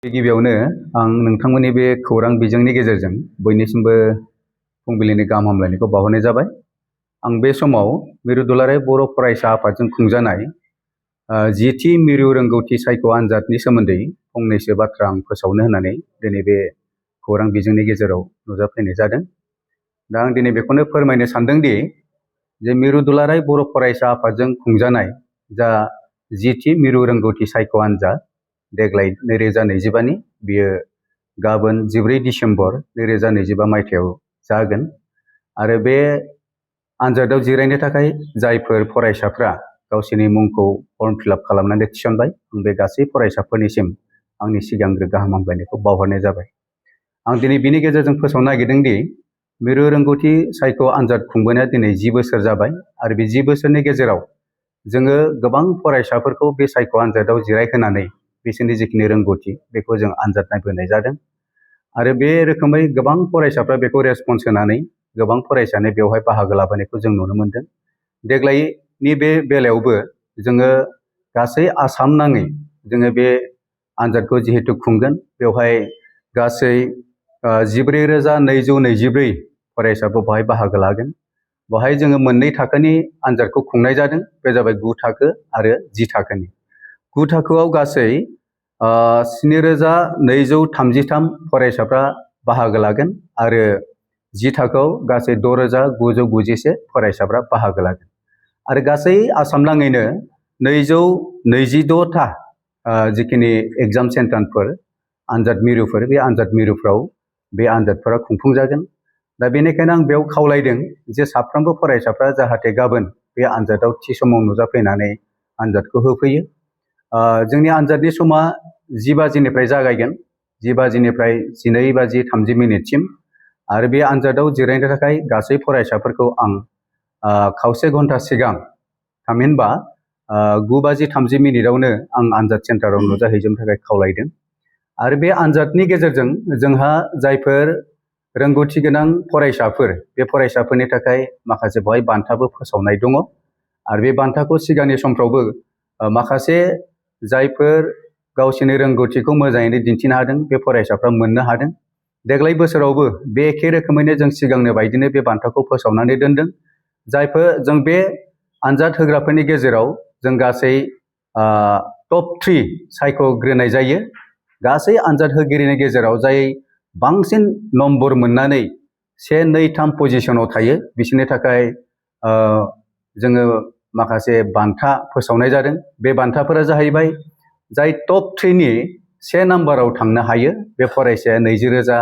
गिबियावनो आं नोंथांमोननि बे खौरां बिजोंनि गेजेरजों बयनिसिमबो फुंबिलिनि गाहाम हामलायनायखौ बावहरनाय जाबाय। आं बे समाव मिरु दुलाराय बर' फरायसा आफादजों खुंजानाय 10थि मिरु रोंगौथि सायख' आनजादनि सोमोन्दै फंनैसो बाथ्रा आं फोसावनो होननानै दिनै बे खौरां बिजोंनि गेजेराव नुजाफैनाय जादों। दा आं दिनै बेखौनो फोरमायनो सानदोंदि जे मिरु दुलाराय बर' फरायसा आफादजों खुंजानाय जा 10थि मिरु रोंगौथि सायख' आनजाद देग्लाय 2025नि बियो गाबोन 14 डिसेम्बर 2025 मायथाइयाव जागोन। आरो बे आनजादाव जिरायनो थाखाय जायफोर फरायसाफ्रा गावसोरनि मुंखौ फर्म फिलआप खालामनानै थिसनबाय, आं बे गासै फरायसाफोरनिसिम आंनि सिगांग्रो गाहाम हामलायनायखौ बावहरनाय जाबाय। आं दिनै बिनि गेजेरजों फोसावनो नागिरदों दि मिरु रोंगौथि सायख' आनजाद खुंबोनाया दिनै 10 बोसोर जाबाय आरो बे 10 बोसोरनि गेजेराव जोङो गोबां फरायसाफोरखौ बे सायख' आनजादाव जिरायहोनानै बिसोरनि जिखिनि रोंगौथि बेखौ जों आनजाद नायबोनाय जादों। आरो बे रोखोमै गोबां फरायसाफ्रा बेखौ रेसपन्स होनानै गोबां फरायसायानो बेवहाय बाहागो लाबोनायखौ जों नुनो मोनदों। देग्लायनि बे बेलायावबो जोङो गासै आसाम नाङै जोङो बे आनजादखौ जिहेतु खुंगोन, बेवहाय गासै 14,224 फरायसाफोर बेवहाय बाहागो लागोन। बेवहाय जोङो मोननै थाखोनि आनजादखौ खुंनाय जादों, बे जाबाय 9 थाखो आरो 10 थाखोनि। 9 थाखोआव गासै 7,233 फरायसाफ्रा बाहागो लागोन आरो 10 थाखोआव गासै 6,991 फरायसाफ्रा बाहागो लागोन। आरो गासै आसाम नाङैनो 226 जिखिनि एग्जाम सेन्टारफोर, आनजाद मिरुफोर, बे आनजाद मिरुफ्राव बे आनजादफोरा खुंफुंजागोन। दा बेनिखायनो आं बेयाव खावलायदों जे साफ्रोमबो फरायसाफ्रा जाहाथे गाबोन बे आनजादाव थि समाव नुजाफैनानै आनजादखौ होफैयो। जोंनि आनजादनि समा 10 बाजिनिफ्राय जागायगोन, 10 बाजिनिफ्राय 12:30 आरो बे आनजादाव जिरायनो थाखाय गासै फरायसाफोरखौ आं खावसे घन्टा सिगां, थामहिनबा 9:30 आं आनजाद सेन्टाराव नुजाहैजोबनो थाखाय खावलायदों। आरो बे आनजादनि गेजेरजों जोंहा जायफोर रोंगौथि गोनां फरायसाफोर, बे फरायसाफोरनि थाखाय माखासे बेवहाय बान्थाबो फोसावनाय दङ। आरो बे बान्थाखौ सिगांनि समफ्रावबो माखासे जायफोर गावसोरनि रोंगौथिखौ मोजाङैनो दिन्थिनो हादों बे फरायसाफ्रा मोननो हादों। देग्लाय बोसोरावबो बे एखे रोखोमैनो जों सिगांनो बायदिनो बे बान्थाखौ फोसावनानै दोनदों। जायफोर जों बे आनजाद होग्राफोरनि गेजेराव जों गासै टप 3 सायख'ग्रोनाय जायो। गासै आनजाद होगिरिनि गेजेराव जाय बांसिन नम्बर मोननानै 1, 2, 3 पजिशनाव थायो, बिसोरनि थाखाय जोङो माखासे बान्था फोसावनाय जादों। बे बान्थाफोरा जाहैबाय जाय टप 3नि 1 नाम्बाराव थांनो हायो बे फरायसाया 20,000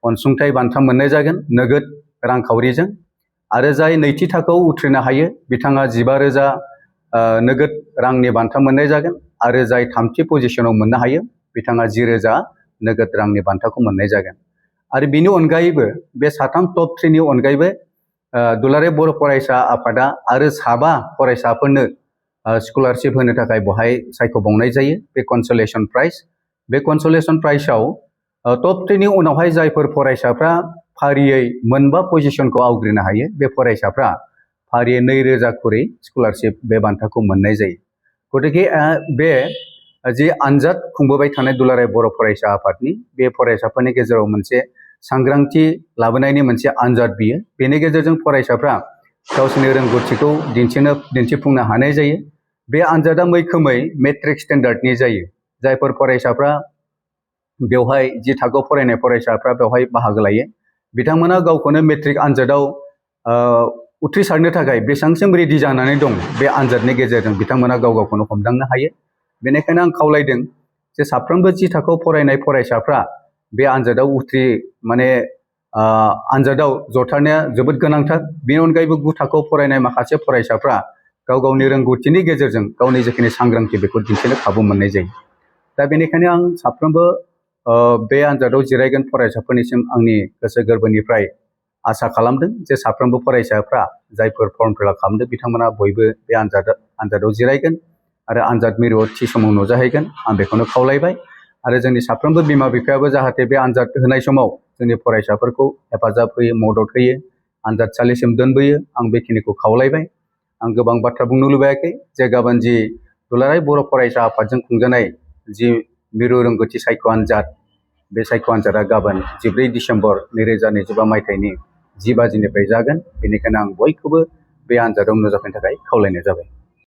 अनसुंथाइ बान्था मोननाय जागोन नोगोद रांखावरिजों। आरो जाय नैथि थाखोआव उथ्रिनो हायो बिथाङा 15,000 नोगोद रांनि बान्था मोननाय जागोन। आरो जाय थामथि पजिशनाव मोननो हायो बिथाङा 10,000 नोगोद रांनि बान्थाखौ मोननाय जागोन। आरो बिनि अनगायैबो बे साथाम टप 3नि अनगायैबो दुलाराय बर' फरायसा आफादा आरो 7 फरायसाफोरनो स्कलारशिप होनो थाखाय बेवहाय सायख'बावनाय जायो, बे कनसलेसन प्राइज। बे कनसलेसन प्राइजआव टप 3नि उनावहाय जायफोर फरायसाफ्रा फारियै मोनबा पजिशनखौ आवग्रिनो हायो, बे फरायसाफ्रा फारियै 2,000 खरै स्कलारशिप बे बान्थाखौ मोननाय जायो। गतिके बे जि आनजाद खुंबोबाय थानाय दुलाराय बर' फरायसा आफादनि बे फरायसाफोरनि गेजेराव मोनसे सांग्रांथि लाबोनायनि मोनसे आनजाद बियो। बेनि गेजेरजों फरायसाफ्रा गावसोरनि रोंगौथिखौ दिन्थिफुंनो हानाय जायो। बे आनजादा मैखोमै मेट्रिक स्टेन्डार्डनि जायो। जायफोर फरायसाफ्रा बेवहाय 10 थाखोआव फरायनाय फरायसाफ्रा बेवहाय बाहागो लायो, बिथांमोना गावखौनो मेट्रिक आनजादाव उथ्रिसारनो थाखाय बेसेबांसिम रेडि जानानै दं बे आनजादनि गेजेरजों बिथांमोना गावखौनो हमदांनो हायो। बेनिखायनो आं खावलायदों जे साफ्रोमबो 10 थाखोआव फरायनाय फरायसाफ्रा बे आनजादाव आनजादाव जथारनाया जोबोद गोनांथार। बेनि अनगायैबो 9 थाखोआव फरायनाय माखासे फरायसाफ्रा गावनि रोंगौथिनि गेजेरजों गावनि जिखिनि सांग्रांथि बेखौ दिन्थिनो खाबु मोननाय जायो। दा बेनिखायनो आं साफ्रोमबो बे आनजादाव जिरायगोन फरायसाफोरनिसिम आंनि गोसो गोरबोनिफ्राय आसा खालामदों जे साफ्रोमबो फरायसाफ्रा जायफोर फर्म फिलआप खालामदों बिथांमोना बयबो बे आनजादाव जिरायगोन आरो आनजाद मिरुआव थि समाव नुजाहैगोन, आं बेखौनो खावलायबाय। आरो जोंनि साफ्रोमबो बिमा बिफायाबो जाहाथे बे आनजाद होनाय समाव जोंनि फरायसाफोरखौ हेफाजाब होयो, मदद होयो, आनजादसालिसिम दोनबोयो, आं बेखिनिखौ खावलायबाय। आं गोबां बाथ्रा बुंनो लुबैयाखै जे गाबोन जि दुलाराय बर' फरायसा आफादजों खुंजानाय जि मिरु रोंगौथि सायख' आनजाद, बे सायख' आनजादा गाबोन 14 डिसेम्बर 2025 मायथाइनि 10 बाजिनिफ्राय जागोन। बेनिखायनो आं बयखौबो बे आनजादाव नुजाफैनो थाखाय खावलायनाय जाबाय।